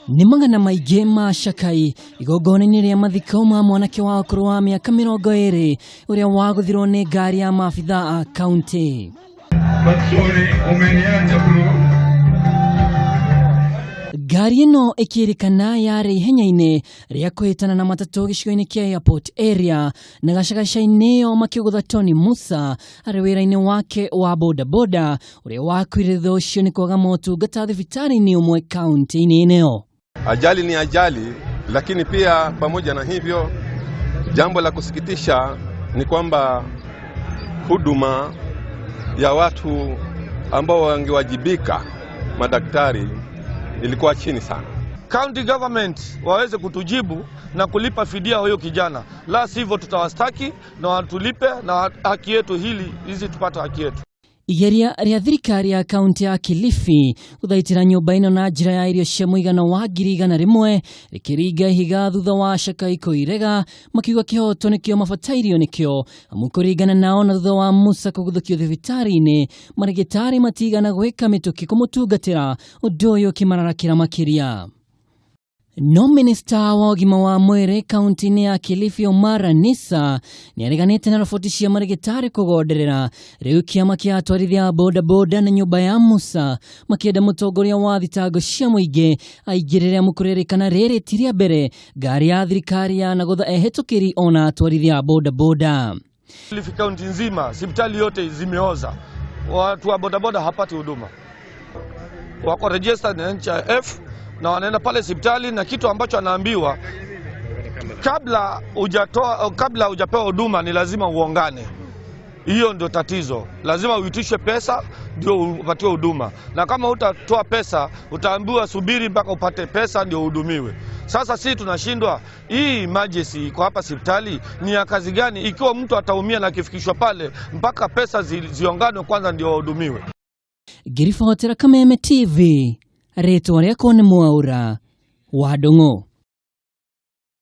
Nĩ magana maingĩ ma cakai igongona-inĩ rĩa mathiko ma mwanake wa ũkũrũ wa mĩaka 20 ũrĩa wagũthirwo nĩ ngari ya maabitha a kaunti. But sorry, umeniacha bro. Ngari ĩno ĩkĩrĩkana yarĩ ihenya-inĩ rĩa kũhĩtana na matatũ gĩcigo-inĩ kĩa Airport area na gacagaca-inĩ ĩyo makĩgũtha Tony Musa arĩ wĩra-inĩ wake wa bodaboda ũrĩa wakuire thutha ũcio nĩ kwaga motungata thibitarĩ-inĩ ũmwe kaunti-inĩ ĩno. Ajali ni ajali, lakini pia pamoja na hivyo, jambo la kusikitisha ni kwamba huduma ya watu ambao wangewajibika, madaktari, ilikuwa chini sana. County government waweze kutujibu na kulipa fidia huyo kijana, la sivyo tutawastaki na watulipe na haki yetu, hili hizi tupate haki yetu. Igeria rĩa thirikari ya kaunti ya Kilifi gũthaitĩra nyũmba ĩno na njĩra ya irio cia mũigana wa 100,000 rĩkĩringa ihiga thutha wa cakai kũirega makiuga kĩhoto nĩkĩo mabatairio nĩkĩo amu kũringana nao na thutha wa Musa kũguthũkio thibitarĩ-inĩ marĩgĩtarĩ matigana gwĩka mĩtũkĩ kũmũtungatĩra ũndũ ũyũ ũkĩmararakĩra makĩria. No minista wa ũgima wa mwĩrĩ kaunti-inĩ ya Kilifi Omar Nisa nĩ areganĩte na roboti cia marĩgĩtarĩ kũgonderera rĩu kĩama kĩa atwarithia a bodaboda na nyũmba ya Musa makĩenda mũtongoria wa thitango cia mũingĩ aingĩrĩre amu kũrerĩkana rĩrĩ ti rĩa mbere ngari ya thirikari yanagũtha ehĩtũkĩri ona atwarithia a bodaboda. Kilifi kaunti nzima hospitali yote zimeoza, watu wa bodaboda hapati huduma, wako registered na NHIF na wanaenda pale hospitali na kitu ambacho anaambiwa kabla hujatoa, kabla hujapewa huduma ni lazima uongane. Hiyo ndio tatizo, lazima uitishwe pesa ndio upatiwe huduma, na kama hutatoa pesa utaambiwa subiri mpaka upate pesa ndio uhudumiwe. Sasa sisi tunashindwa, hii emergency iko hapa hospitali ni ya kazi gani ikiwa mtu ataumia na akifikishwa pale mpaka pesa zionganwe kwanza ndio wahudumiwe? Ngĩribotera Kameme TV rĩtwa rĩakwa nĩ Mwaũra wa Ndung'u.